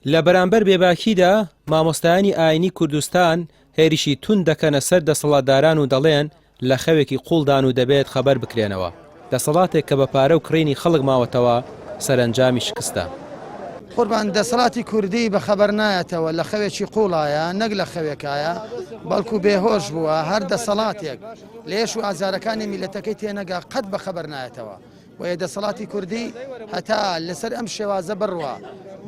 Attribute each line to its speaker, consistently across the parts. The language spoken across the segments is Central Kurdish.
Speaker 1: لە بەرامبەر بێباکیدا، مامۆستایانی ئاینی کوردستان هێرشی توند دەکەنە سەر دەسەڵاتداران و دەڵێن لە خەوێکی قوڵدان و دەبێت خەبەر بکرێنەوە. دەسەڵاتێک کە بە پارە و کڕینی خەڵک ماوەتەوە، سەرەنجامی شکستە.
Speaker 2: قوربان دەسەڵاتی کوردی بە خەبەر نایەتەوە لە خەوێکی قوڵایە نەک لە خەوێکایە بەڵکو بێهۆش بووە هەر دەسەڵاتێک لە ئێش و ئازارەکانی میلەتەکەی تێنەگا قەت بە خەبەر نایەتەوە بۆیە دەسەڵاتی کوردی هەتا لەسەر ئەم شێوازە بڕوا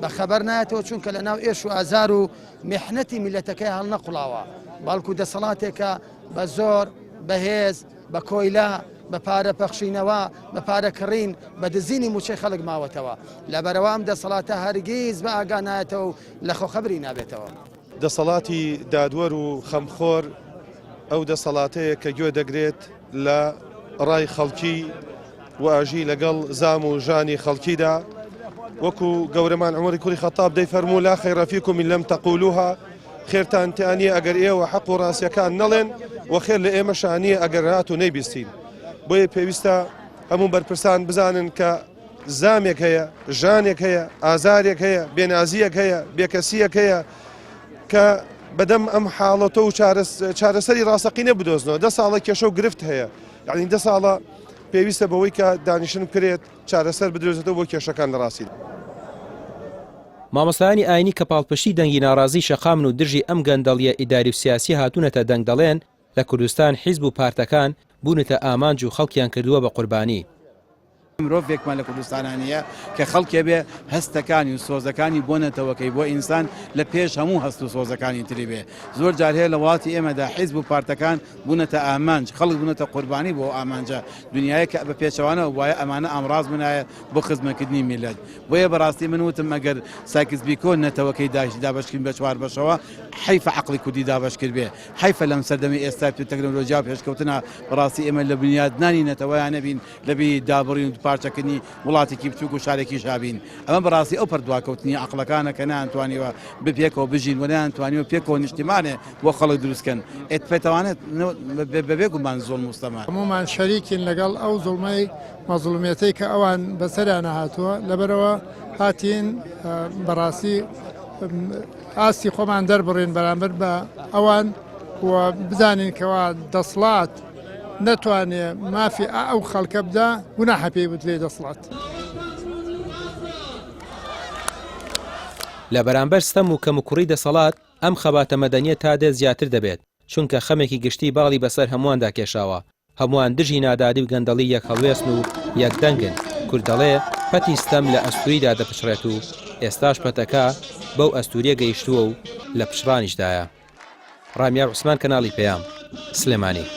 Speaker 2: بە خەبەر نایەتەوە چونکە لە ناو ئێش و ئازار و میحنەتی میلەتەکەی هەڵنەقوڵاوە بەڵکو دەسەڵاتێکە بە زۆر بەهێز بە کۆیلە بە پارە پەخشینەوە بە پارە کڕین بە دزینی موچەی خەڵک ماوەتەوە لەبەرەوە ئەم دەسەڵاتە هەرگیز بە ئاگا نایەتەوە و لە خۆ خەبری نابێتەوە.
Speaker 3: دەسەڵاتی دادوەر و خەمخۆر ئەو دەسەڵاتەیە کە گوێ دەگرێت لە ڕای خەڵکی و ئاژی لەگەڵ زام و ژانی خەڵکیدا وەکو گەورەمان عومەری کوڕی خەتاب دەیفەرموو لا خەیرە فیکم ان لم تقولوها خێرتان تیا نییە ئەگەر ئێوە حەق و ڕاستیەکان نەڵێن و خێر لە ئێمەشا نییە ئەگەر هات و نەیبیستین بۆیە پێویستە هەموو بەرپرسان بزانن کە زامێک هەیە ژانێک هەیە ئازارێک هەیە بێنازیەک هەیە بێکەسیەک هەیە کە بەدەم ئەم حاڵەتە و چارەسەری ڕاستەقینە بدۆزنەوە دە ساڵە کێشە و گرفت هەیە یعنی دە ساڵە پێویستە بەوەی کە دانیشتن بکرێت چارەسەر بدرێتەوە بۆ کێشەکان لە ڕاستی.
Speaker 1: مامۆستایانی ئاینی کە پاڵپشتی دەنگی ناڕازی شەقامن و دژی ئەم گەندەڵیە ئیداری و سیاسیە هاتوونەتە دەنگ دەڵێن لە کوردستان حیزب و پارتەکان بوونەتە ئامانج و خەڵکیان کردووە بە قوربانی.
Speaker 4: مرۆڤێکمان لە کوردستانا نییە کە خەڵکێ بێ هەستەکانی و سۆزەکانی بۆ نەتەوەکەی بۆ ئینسان لە پێش هەموو هەست و سۆزەکانی تری بێ. زۆر جار هەیە لە وڵاتی ئێمەدا حیزب و پارتەکان بوونەتە ئامانج، خەڵک بوونەتە قوربانی بۆ ئەو ئامانجە دنیایە کە بە پێچەوانەوە بوایە ئەمانە ئامڕاز بوونایە بۆ خزمەتکردنی میللەت. بۆیە بەڕاستی من وتم ئەگەر سایکس بیکۆ نەتەوەکەی دابەشکردین بە چوار بەشەوە حەیفە عەقڵی کوردی دابەش کردبێ. حەیفە لەم سەردەمەی ئێستای تەکنەلۆژیا و پێشکەوتنە بەڕاستی ئێمە لە بنیادنانی نەتەوەیا نەبین لە بیری دابڕین و پارچەکردنی وڵاتێکی بچووک و شارێکیش هابین ئەمە بەڕاستی ئەو پەر دواکەوتنی عەقڵەکانە کە نەیانتوانیوە بپێکەوە بژین و نەیانتوانیوە پێکەوە نیشتیمانێ بۆ خەڵک دروست کەن ئێت پێتەوانێت بەبێ گومان زوڵم و ستەمە.
Speaker 5: هەموومان شەریکین لەگەڵ ئەو زوڵمەی مەزڵومیەتەی کە ئەوان بەسەریانە هاتووە لەبەرەوە هاتین بەڕاستی ئاستی خۆمان دەربڕین بەرامبەر بە ئەوان و بزانین کەوا دەسڵات نەتوانێ مافی ئەو خەڵکە بدا گوناحە پێی بترێ دەسڵات.
Speaker 1: لە بەرامبەر ستەم و کەموکوڕی دەسەڵات، ئەم خەباتە مەدەنیە تا دێت زیاتر دەبێت، چونکە خەمێکی گشتی باڵی بەسەر هەموواندا کێشاوە، هەمووان دژی نادادی و گەندەڵی یەک هەڵوێستن و یەک دەنگن، کورد دەڵێ پەتی ستەم لە ئەستووریدا دەپچڕێت و ئێستاش پەتەکە بەو ئەستووریە گەیشتووە و لە پچڕانیشدایە. ڕامیار عوسمان کەناڵی پەیام، سلێمانی.